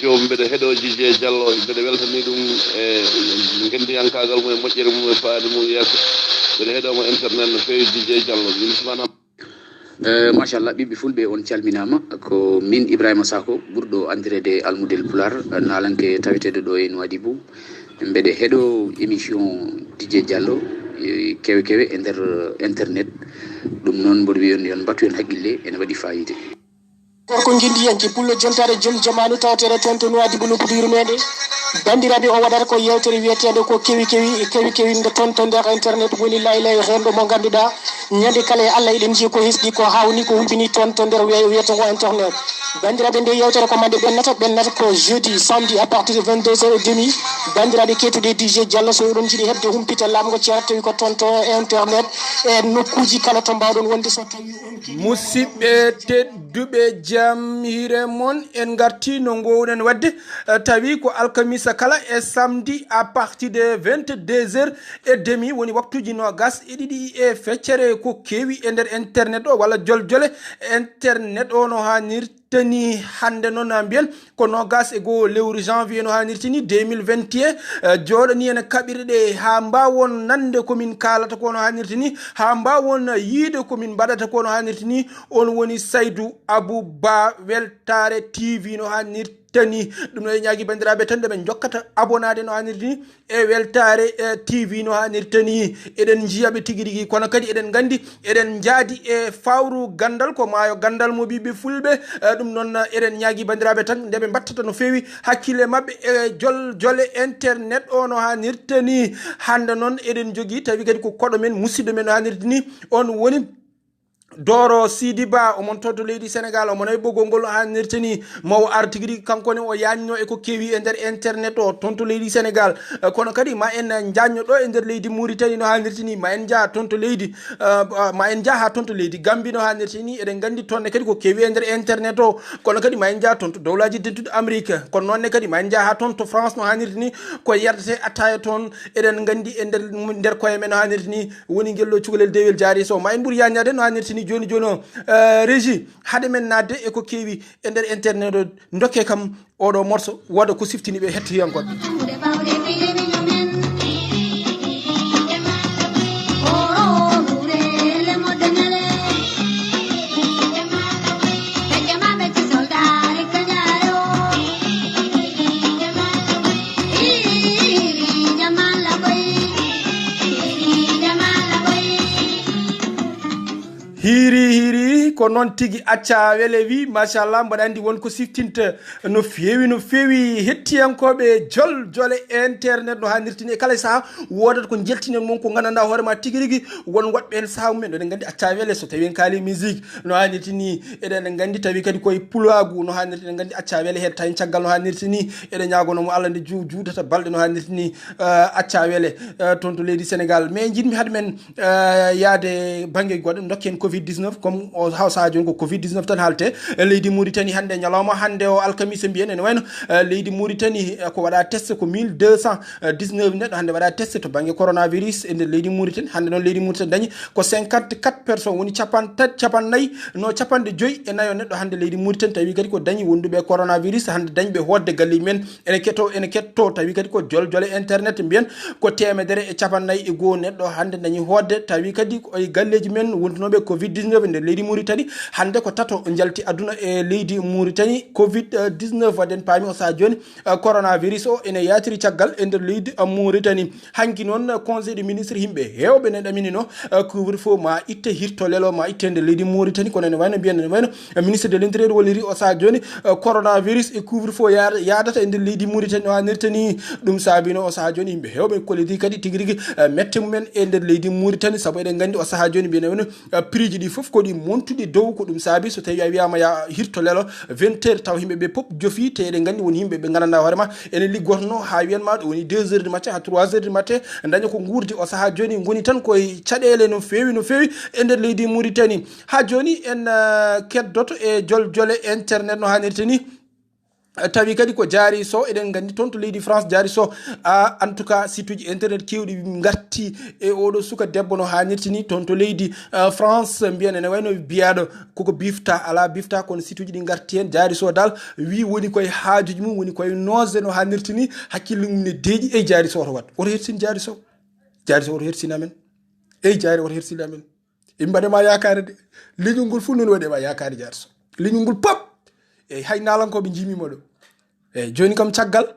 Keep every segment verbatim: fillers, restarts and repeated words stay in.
Yo, mbeɗa heɗo Dj J Diallo, mbeɗa weltani ɗum e ngenndiyankaagal mum e moƴƴere mum e faade mum yeeso. Mbeɗa heɗo mo internet no feewi, Dj J Diallo. Min Ousmane Ham- Eh, machallah, ɓiɓɓe fulɓe, on calminaama. Ko min Ibrahima Sakho, ɓurɗo anndireede Almudel Pulaar, naalanke taweteeɗo ɗo e Nouadhibou. Mbeɗa heɗo émission Dj J Diallo, eh, kewe kewe e nder, eh, internet. Ɗum noon, mboɗo wiya on, yo on mbattu heen haqqille, ene waɗi faayiida. Gorko ngindiyanke, pullo jontaare joom jamaanu, tawateeɗo toon to Nouadhibou, nokku to yurmeende. Banndiraaɓe, o waɗata ko yeewtere wiyeteende ko kewi kewi, kewi kewi nde toon to nder internet woni lay lay renndo mo ngannduɗaa. Ñande kala e Allah eɗen njiya ko hesɗi, ko hawni, ko wubini toon to nder wiye-, wiyetee ngo internet. Banndiraaɓe, nde yeewtere ko mande ɓennata, ɓennata ko jeudi, samedi à partir de vingt-deux heures et demie. Banndiraaɓe keetuɗe D J Diallo, so oɗon njiɗi heɓde humpita laaɓngo ceerno, tawi ko toon to internet, e nokkuuji kala to mbaawɗon wonde so tawi on keɗii. Musidɓe tedduɓe, jam hiire mon, en ngartii no ngoowɗen waɗde, eh, tawi ko alkamisa kala e samedi à partir de vingt-deux heures et demi woni waktuuji noogas e ɗiɗi e feccere ko kewi e nder internet o walla joljole internet o no haanirta ni. Hannde noon, mbiyen ko noogas e goo lewru janvier no haanirta ni deux mille vingt et un, eh, jooɗanii en kaɓirɗe haa mbaawon nande ko min kaalata ko no haanirta ni, haa mbaawon yiide ko min mbaɗata ko no haanirta ni. On woni Saydou Abou Ba, Weltaare T V no haanirta ni. Ɗum no e ñaagi banndiraaɓe tan nde ɓe njokkata abonaade no haanirta ni e Weltaare, eh, T V no haanirta ni. Eɗen njiya ɓe tigi rigi, kono kadi eɗen nganndi eɗen njaadi e fawru ganndal, ko maayo ganndal mo ɓiɓɓe fulɓe. Eh, ɗum noon, eh, eɗen ñaagi banndiraaɓe tan nde ɓe mbattata no feewi hakkille maɓɓe e jol-, jole internet o no haanirta ni. Hannde noon eɗen njogii tawi kadi ko koɗo men, musidɗo men no haanirta ni. On woni Doro Sidi Ba, omon toon to leydi Sénégal, omon e ɓoggol ngol haanirta ni, ma o ar tigi rigi kanko ne o yaajno e ko kewi e nder internet o toon to leydi Sénégal. Eh, kono kadi ma en njaajno ɗo e nder leydi Mauritanie no haanirta ni, ma en njaa toon to leydi, eh, ma en njaa haa toon to leydi Gambie no haanirta ni, eɗen nganndi toon ne kadi ko kewi e nder internet o, kono kadi ma en njaa toon to Dowlaaji Dentuɗi Amérique, kono noon ne kadi ma en njaa haa toon to France no haanirta ni, ko yerdetee attaaya toon, eɗen nganndi e nder, nder koye men no haanirta ni, woni ngel ɗo cukalel dewel jaari so. Ma en ɓur yaajnaade no haanirta ni jooni jooni o. Eh, Régie, hade men naatde e ko kewi e nder internet o, ndokke kam oɗo morso, waɗa ko siftini ɓe hettiyankooɓe. Hiiri, hiiri, ko noon tigi. Acca wele wi, machallah, mbaɗa anndi won ko siftinta no feewi, no feewi. Hettiyankooɓe jol jole internet no haanirta ni, e kala saha woodata ko njeltinen mon ko nganndanɗaa hoore ma tigi rigi. Won waɗɓe heen saha mumen, eɗen nganndi acca wele, so tawi en kaali musique no haanirta ni, eɗen nganndi tawi kadi koye pulaagu no haanirta, eɗen nganndi acca wele heɗta heen caggal no haanirta ni. Eɗen ñaagono mo Allah nde ju-, juutata balɗe no haanirta ni, eh, acca wele, eh, toon to leydi Sénégal. Mais njiɗmi hade men, eh, yaade bannge goɗɗo, ndokken covid dix-neuf, comme o, haa saha jooni ko covid dix-neuf tan haalte. Eh, leydi Mauritanie hannde ñalawma, hannde o alkamisa mbiyen, ene wayno, eh, leydi Mauritanie, eh, ko waɗa test ko mille deux cent dix-neuf neɗɗo hannde waɗa test to bannge coronavirus e nder leydi Mauritanie. Hannde noon leydi Mauritanie dañi ko cinquante-quatre personnes, woni capan-, capannayyi, no capanɗe joyi e nayo neɗɗo hannde leydi Mauritanie tawi kadi ko dañi wonduɓe coronavirus hannde dañɓe hootde galleeji men. Ene keto, ene ketto, tawi kadi ko jol jole internet mbiyen ko teemedere e capannayyi e goo neɗɗo hannde dañi hootde, tawi kadi ko e galleeji men wontunooɓe covid dix-neuf e nder leydi Mauritanie. Hannde ko tato njalti aduna e leydi Mauritanie, covid dix-neuf, waɗen paami o saha jooni, eh, coronavirus o ene yaatiri caggal e nder leydi, eh, Mauritanie. Hanki noon, eh, conseil de ministre, yimɓe heewɓe ne ɗaminino, eh, couvre-feu ma itte, hirto lelo ma itte e nder leydi Mauritanie, kono ene wayno mbiyen, ene wayno, eh, ministre de l'intérieur walliri o saha jooni, eh, coronavirus e couvre-feu yaada-, yaadata e nder leydi Mauritanie no haanirta ni. Ɗum saabino o saha jooni yimɓe heewɓe kollidi kadi tigi rigi, eh, mette mumen e nder leydi Mauritanie, sabu eɗen nganndi o saha jooni mbiyen, ene wayno eh, prix ji ɗi fof ko ɗi montuɗi dow, ko ɗum saabi so tawi a wiyama ya hirto lelo vingt heures, taw yimɓe ɓe pop jofi, te eɗen nganndi won yimɓe ɓe nganndanɗaa hoore ma ene liggotno haa wiyan ma ɗo woni deux heures du matin haa trois heures du matin, daña ko nguurdi o saha jooni ngoni tan koye caɗeele no feewi, no feewi e nder leydi Mauritanie. Haa jooni en, eh, keddoto e jol jole internet no haanirta ni. Tawi kadi ko Jaari Sow, eɗen nganndi toon to leydi France, Jaari Sow, ah, en tout cas, site uji internet keewɗi ngarti e oɗo suka debbo no haanirta ni toon to leydi, ah, France, mbiyen ene wayno biyaaɗo koko bifta, alaa bifta, kono site uji ɗi ngarti heen. Jaari Sow dal wi woni koye haajuji mum, woni koye noose no haanirta ni, hakkille mum ne deeƴi. Ey, Jaari Sow oto waɗ, oto hersin Jaari Sow. Jaari Sow oto hersin amen. Ey, Jaari oto hersin amen. Ɓe mbaɗe ma yaakaare de. Leñol ngol fof noon waɗe ma yaakaare, Jaari Sow. Leñol ngol pop. Ey, hay naalankooɓe njimima ɗo. Ey, jooni kam caggal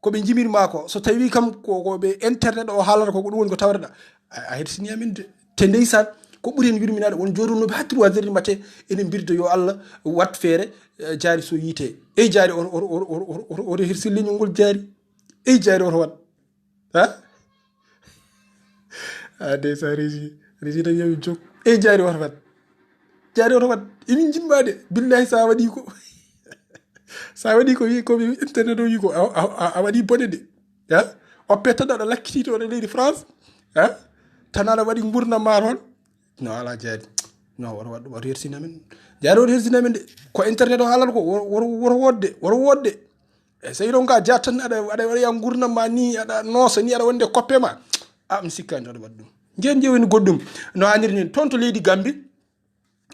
ko ɓe njimiri ma ko, so tawi kam ko, ko ɓe internet o haalata ko, ko ɗum woni ko tawreɗa. A, a hersini amin de. Te ndeysaan, ko ɓuri hen yurminaade, won jooɗonooɓe haa trois heures du matin, ene mbirda yo Allah wat feere, eh, Jaari Sow yiite. Ey, Jaari oto, oto, oto hersin leñol ngol, Jaari. Ey, Jaari oto wat. Ha? A ndeysaan, Régie, Régie tan yomi jok. Ey, Jaari oto wat. Jaari oto wat. Emin njiɗ ma de. Billahi, sa waɗi ko, sa waɗi ko wi, ko wi internet o wi ko, a, a, a, a waɗi bone de. Ha? Oppe tan aɗa lakkiti to ɗo leydi France. Ha? Tan aɗa waɗi ngurdam ma toon. No, alaa, Jaari. No, oto waɗ ɗum, oto hersin amen. Jaari oto hersin amen de. Ko internet o haalata ko, wor-, wor-, woto wood de, woto wood de. E so tawi ɗon ka jaat tan aɗa, aɗa waɗa ngurdam ma ni, aɗa noosa ni, aɗa wonde koppe ma. A, mi sikkaani aɗa waɗa ɗum. Njiyen, njiyen woni goɗɗum. No haaniri ni, toon to leydi Gambie,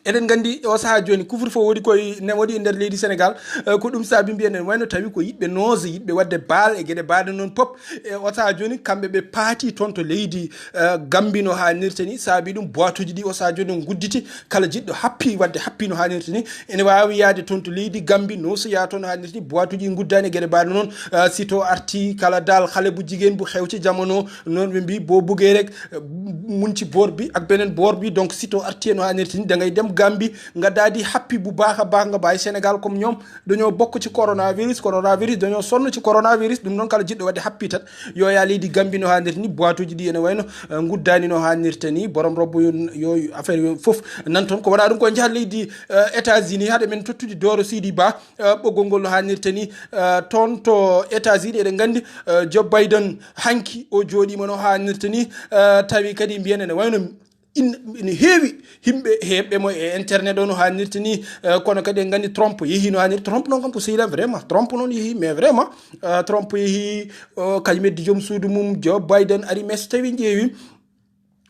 eɗen nganndi o sahaa jooni, couvre-feu woodi koye, ne woodi e nder leydi Sénégal. Eh, ko ɗum saabi mbiyen en wayno tawi ko yiɗɓe noose, yiɗɓe waɗde baal e geɗe baaɗe noon pop. E o sahaa jooni, kamɓe ɓe paati toon to leydi, eh, Gambie no haanirta ni, saabi ɗum boîte uji ɗi o sahaa jooni ngudditi, kala jiɗɗo happi waɗde happi no haanirta ni, ene waawi yahde toon to leydi Gambie, no so yaha toon no haanirta ni, boîte uji nguddaani e geɗe baaɗe noon. Eh, site o arti, kala dal xale bu jigéen bu xew ci jamono, noonu ɓe mbi boo buggee rek, eh, mun ci boor bi ak beneen boor bi. Donc site o arti no haanirta ni, da ngay dem Gambie, nga daal di happi bu baax a baax, nga bàyyi Sénégal comme ñoom dañoo bokk ci coronavirus, coronavirus, dañoo sonn ci coronavirus. Ɗum noon, kala jiɗɗo waɗde happi tan, yo yaa leydi Gambie no haanirta ni, boîte uji ɗi ene wayno, eh, nguddaani no haanirta ni, borom robbo yo, yo affaire yo fof nan toon. Ko wonaa ɗum, ko njaha leydi, eh, États-Unis, haade men tottude Doro Sidi Ba, eh, ɓoggol ngol no haanirta ni, eh, toon to États-Unis. Eɗen nganndi, eh, Joe Biden hanki o jooɗiima no haanirta ni, eh, tawi kadi mbiyen ene wayno in-, ene heewi yimɓe heɓɓe mo e internet o no haanirta ni, eh, kono kadi en nganndi Trump yehi no haanirta. Trump noon kam ko sehil am vraiment. Trump noon yehi, mais vraiment, eh, Trump yehi, o, kañum heddi joom suudu mum, Joe Biden ari, mais so tawi ƴeewi,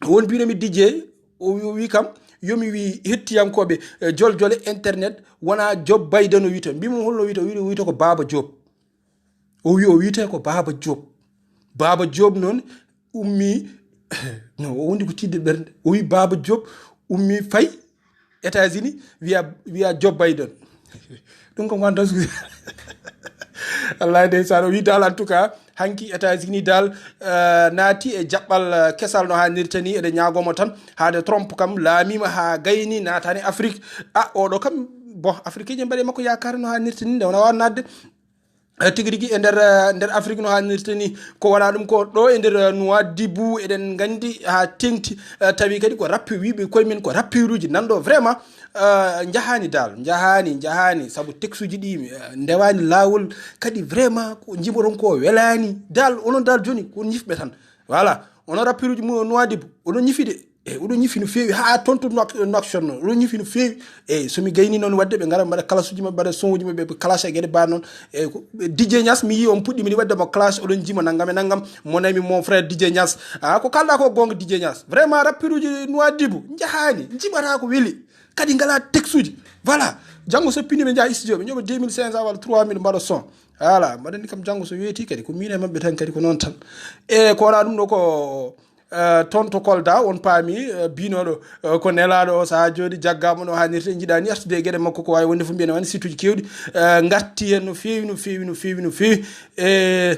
won mbiɗo mi D J, o wi, o wi kam, yomi wi hettiyankooɓe, eh, joljole internet, wona Joe Biden o wiyta. Mbimi holno wiyta, o wi, o wiyta ko Baaba Joop. O wi, o wiyte ko Baaba Joop. Baaba Joop noon ummi, no, o wondi ko tiiɗde ɓernde. O wi, Baaba Joop ummi fay États-Unis, wiya, wiya Joe Biden. Ɗum ko ngon tan. Wallahi ndeysaan, o wi dal, en tout cas, hanki États-Unis dal, eh, naati e jaɓɓal, eh, kesal no haanirta ni. Eɗen ñaagomo tan, haade Trump kam laamiima haa gayni, naatani Afrique. A, oɗo kam, bon, Afrique je mbaɗi makko yaakaare no haanirta ni, nde wona waawa naatde, eh, tigi rigi e nder, eh, nder Afrique no haanirta ni. Ko wona ɗum ko ɗo e nder, eh, Nouadhibou, eɗen nganndi haa teŋti, eh, tawi kadi ko rappe wiiɓe koye men ko rappeeruuji nanɗo vraiment, eh, njahaani dal, njahaani, njahaani, sabu texuji ɗi, eh, ndewaani laawol, kadi vraiment ko njimoton ko welaani dal. Onon dal jooni ko ñifɓe tan. Voilà, onon rappeeruuji mum o Nouadhibou, oɗon ñifi de. E, oɗon ñifi no feewi, haa toon to Nouak-, Nouakchott noon, oɗon ñifi no feewi. E, so mi gayni noon waɗde, ɓe ngara mbaɗa classe uji maɓɓe, mbaɗa son uji maɓɓe, ɓe clash e geɗe baa noon. E, ko, D J Niass, mi yii on puɗɗi, mbiɗa waɗde mo clash, oɗon njima nangam e nangam. Mon ami, mon frère D J Niass. Ah, ko kalɗa ko goonga D J Niass. Vraiment, rappeeruuji Nouadhibou, njahaani, njiɓata ko weli. Kadi ngalaa texuji. Voilà. Janngo so pinii ɓe njaha studio, ɓe njoɓa deux mille cinq cents walla trois mille mbaɗa son. Voilà. Mbaɗani kam janngo so weeti kadi, ko min e maɓɓe tan kadi, ko noon tan. E, ko wona ɗum ɗo ko, eh, toon to Kolda, on paami, eh, biinooɗo, eh, ko nelaaɗo o sahaa jooni jaggaama no haanirta, en njiɗaani artude e geɗe makko, ko waawi wonde fof mbiyen wani site uji keewɗi, eh, ngarti heen no feewi, no feewi, no feewi, no feewi. E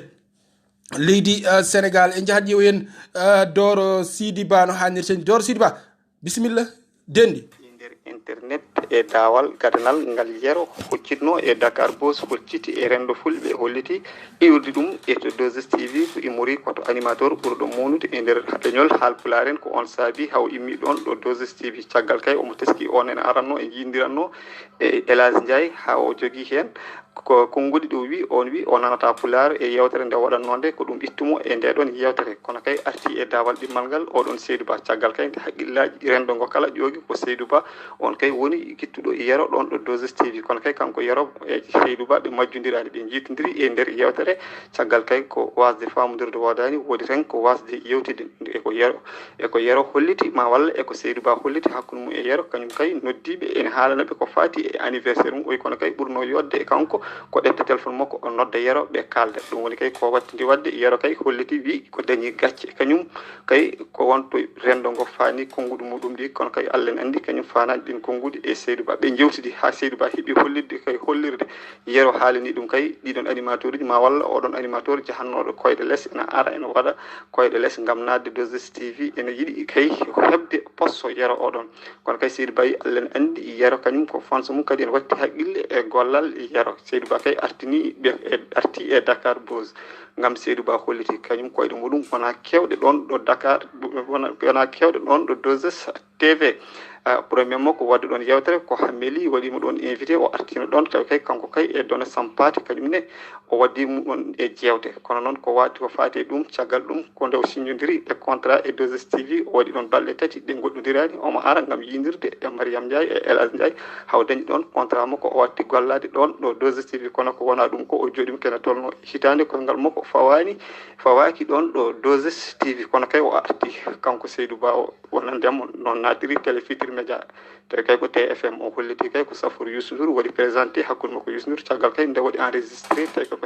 leydi, eh, Sénégal, en njahat ƴeewoyen, eh, Doro Sidi Ba no haanirta ni. Doro Sidi Ba, bisimilla, denndi. E nder internet e daawal gadanal ngal yero hoccitno e Dakar Buzz hocciti e renndo fulɓe, holliti iwdi ɗum e to deux S T V, ko immori ko to animateur ɓurɗo mawnude e nder leñol haalpulaar en. Ko on saabi haw immi ɗoon ɗo deux S T V. Caggal kay omo teski on en aranno e njiidiranno e El Hadj Ndiaye haa o jogii heen ko Ko konnguɗi ɗo wi, on wi o nanata pulaar e yewtere nde waɗatnoo nde, ko ɗum ittumo e nde ɗon yewtere. Kono kay arti e daawal ɗimmal ngal oɗon Seydou Ba, caggal kay nde haqqillaaji renndo ngo kala ƴoogi ko Seydou Ba, on kay woni kittuɗo Yero ɗon ɗo deux S T V. Kono kay kanko Yero e Seydou Ba ɓe majjondiraani, ɓe njiitondiri e nder yewtere. Caggal kay ko waasde faamondirde woodaani, woodi tan ko waasde yewtide. E ko Yero, e ko Yero holliti ma walla e ko Seydou Ba holliti hakkunde mum e Yero, kañum kay noddiiɓe ene haalana ɓe ko faati e anniversaire mum. Oyi kono kay ɓurno yodde e kanko ko ƴetta téléphone makko o nodda Yero ɓe kaalda. Ɗum woni kay ko wattidi waɗde. Yero kay holliti wi ko dañi gacce kañum kay ko wonto renndo ngo faani konnguɗi muɗum ɗi. Kono kay Allah ne anndi kañum faanaani ɗin konnguɗi e Seydou Ba. Ɓe njewtidi haa Seydou Ba heɓi hollitde kay hollirde Yero haalani ɗum kay ɗiɗon animateur uji ma walla oɗon animateur jahannooɗo koyɗe les ena ara ena waɗa koyɗe les ngam naatde deux S T V. Ene yiɗi kay heɓde poste Yero oɗon. Kono kay Seydou Ba, Allah ne anndi Yero kañum ko fans mum, kadi ene watti haqqille e gollal Yero. Seydou Ba kay artini ɓe e, arti e Dakar Buzz ngam Seydou Ba holliti kañum koyɗe muɗum wona kewɗe ɗon ɗo Dakar, wona, wona kewɗe ɗon ɗo deux S T V. Ah, premier makko waɗde ɗon yewtere ko Hameli waɗimo ɗon invité, o artino ɗon, tawi kay kanko kay e Dona Sampati kañum ne o waɗdi mum ɗon e jeewte. Kono noon ko waɗi ko faati e ɗum, caggal ɗum ko nde o signondiri e contrat e deux S T V, o waɗi ɗon balɗe tati ɗe goɗɗondiraani, omo ara ngam yiyondirde e Mariam Ndiaye e El Hadj Ndiaye, haa o dañi ɗon contrat makko, o watti gollaade ɗon ɗo deux S T V. Kono ko wona ɗum ko o jooɗima kene tolno hitaande koyngal makko fawaani, fawaaki ɗon ɗo deux S T V. Kono kay o arti kanko Seydou Ba o wonande mo noon naatiri Télé Futurs Médias. Tawi kay ko T F M o holliti kay ko safori Youssou Ndour waɗi présenté hakkunde makko Youssou Ndour, caggal kay nde waɗi enregistré, tawi ko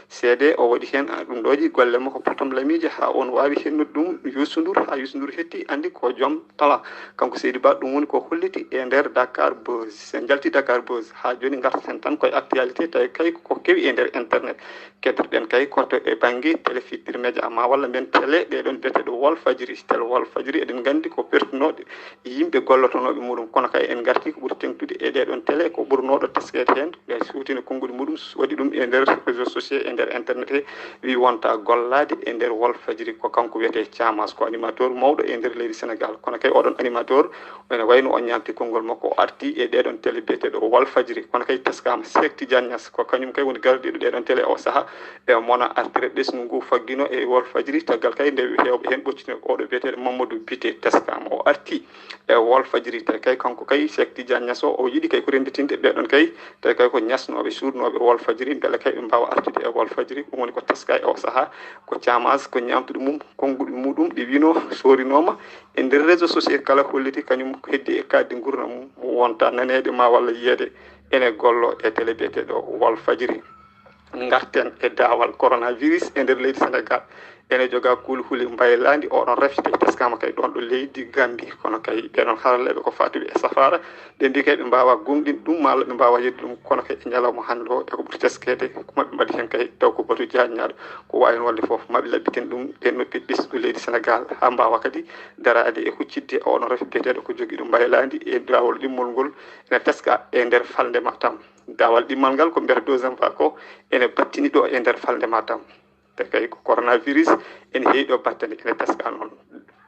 C D o waɗi heen, ah, ɗum ɗooji golle makko potom lamiije haa on waawi hennude ɗum Youssou Ndour, haa Youssou Ndour hetti anndi ko joom talent. Kanko Seydou Ba ɗum woni ko holliti e nder Dakar Buzz. Sen njalti Dakar Buzz haa jooni ngartaten tan koye actualité, tawi ko kewi e nder internet. Keddoɗen kay ko to e bannge Télé Futurs Médias ma walla mbiyen télé ɗe ɗon biyeteeɗo Walfadjri. Télé Walfadjri eɗen nganndi ko pertunooɗe yimɓe gollotonooɓe muɗum. Kono kay en ngarti ko ɓuri teŋtude e ɗee ɗon télé ko ɓurnooɗo teskeede heen, nde suutini konnguɗi muɗum, waɗi ɗum e nder réseau social, e nder internet he, wi wonta gollaade e nder Walfadjri. Ko kanko wiyetee Thiamas, ko animateur mawɗo e nder leydi Sénégal. Kono kay oɗon animateur ene wayno o ñaamti konngol makko, o arti e ɗee ɗon télé biyeteeɗo Walfadjri. Kono kay teskaama Cheikh Tidiane Niass, ko kañum kay woni gardiiɗo ɗee ɗon télé o sahaa. E mona artire ɓesngu ngu faggino e Walfadjri, caggal kay nde heewɓe heen ɓoccino oɗo biyeteeɗo Mamadou Bité, teskaama o arti e Walfadjri. Tawi kay kanko kay Cheikh Tidiane Niass o, o yiɗi kay ko rennditinde ɓee ɗon kay, tawi kay ko ñasnooɓe, suuɗnooɓe Walfadjri, mbele kay ɓe mbaawa artude e Walfadjri. Ɗum woni ko teska e o sahaa, ko Thiamas, ko ñaamtuɗo mum, konnguɗi muɗum ɗi wino soorinooma e nder réseau social kala holliti kañum ko heddi e kaaddi nguurndam mum, wonta naneede ma walla yiyeede ene gollo e télé biyeteeɗo Walfadjri. Ngarten e daawal coronavirus e nder leydi Sénégal. Ene joga kulhuli mbaylaandi, oɗon rafi tawi teskaama kay ɗon ɗo leydi Gambie. Kono kay ɓee ɗon haralleeɓe ko faatuɓe e safaara, ɓe mbi kay ɓe mbaawa gomɗinde ɗum, malla ɓe mbaawa yeddude ɗum. Kono kay e ñalawma hannde o, e ko ɓuri teskeede, ko maɓe mbaɗi heen kay, taw ko batu jaaññaaɗo, ko waawi heen wonde fof, maɓe labbitin ɗum e noppi ɓesngu leydi Sénégal, haa mbaawa kadi daraade e huccitde e oɗon rafi biyeteeɗo ko jogiiɗo mbaylaandi e daawal ɗimmol ngol ene teska e nder falnde Matam. Daawal ɗimmal ngal ko mbiyata deuxième vague ko ene battini ɗo e nder falnde Matam. Te kay ko coronavirus ene heewi ɗo battani, ene teska noon.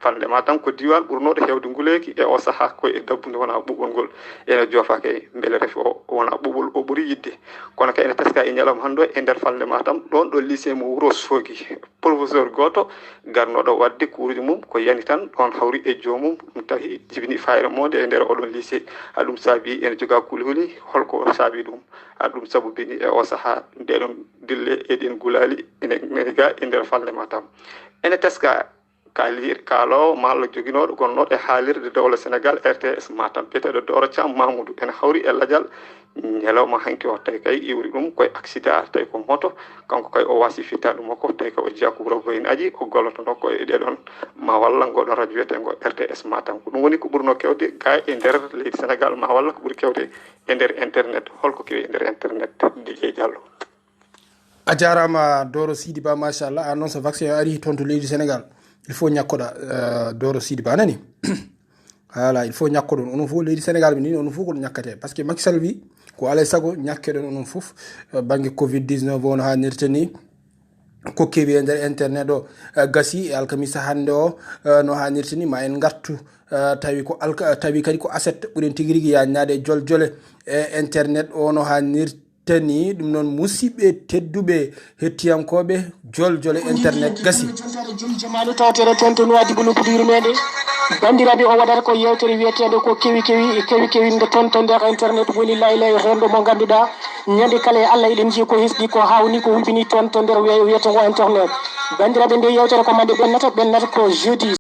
Falnde Matam ko diiwaan ɓurnooɗo heewde nguleeki e o sahaa, ko e dabbunde wonaa ɓuuɓol ngol ene joofa kay, mbele rafi o wonaa ɓuuɓol o ɓuri yiɗde. Kono kay ene teska e ñalawma hannde o e nder falnde Matam, ɗoon ɗo lycée mo Wuro Soogi. Professeur gooto garnooɗo waɗde kuuruuji mum ko yani tan, ɗoon hawri e joomum, ɗum tawi jibini fayre moƴƴo e nder oɗon lycée. Haa ɗum saabi ene joga kulhuli, holko saabi ɗum? Haa ɗum sabubini e o sahaa ndeɗon dille e ɗin gulaali ene, ene ga e nder falnde Matam. Ene teska kaalir-, kaaloowo malla joginooɗo gonnooɗo e haalirde dowla Sénégal, R T S Matam, biyeteeɗo Doro Thiam Mamoudou, ene hawri e lajal ñalawma hanki o. Tawi kay iwri ɗum koye accident, tawi ko moto, kanko kay o wasi fittaandu makko, tawi kay o jeyaa ko wuro Boyin Aji, o gollotonoo ko e ɗee ɗon ma walla ngoɗon radio wiyeteengo R T S Matam. Ko ɗum woni ko ɓurnoo kewde ga e nder leydi Sénégal ma walla ko ɓuri kewde e nder internet. Holko kewi e nder internet, D J Diallo? A jaaraama Doro Sidi Ba, machallah. An noon so vaccin o arii toon to leydi Sénégal, il faut ñakkoɗa, euh, Doro Sidi Ba, a nani? Voilà, il faut ñakkoɗon. Onon fof leydi Sénégal ɓe ni, onon fof ko ɗum ñakkate. Par ce que Macky Sall wi ko alaa e sago ñakkeɗon onon fof, euh, bannge covid dix-neuf o no haanirta ni. Ko kewi e nder internet o, euh, gasi e alkamisa hannde o, euh, no haanirta ni ma en ngartu, euh, tawi ko alka-, tawi kadi ko aset ɓuren tigi rigi yaajnaade e jol jole e internet o no haanirta. Mauritanie. Ɗum noon, musidɓe tedduɓe hettiyankooɓe, joljole internet gasi. Jamaanu tawtere toon to Nouadhibou, no puɗiiru meɗen. Banndiraaɓe, o waɗata ko yeewtere wiyeteende ko kewi kewi, kewi kewi nde toon to nder internet woni laylay renndo mo ngannduɗaa ñande kala e Allah eɗen njii ko hesɗi, ko hawni, ko hulɓini toon to nder wiye-, wiyetengo internet. Banndiraaɓe, nde yeewtere ko mande ɓennata, ɓennata ko jeudi.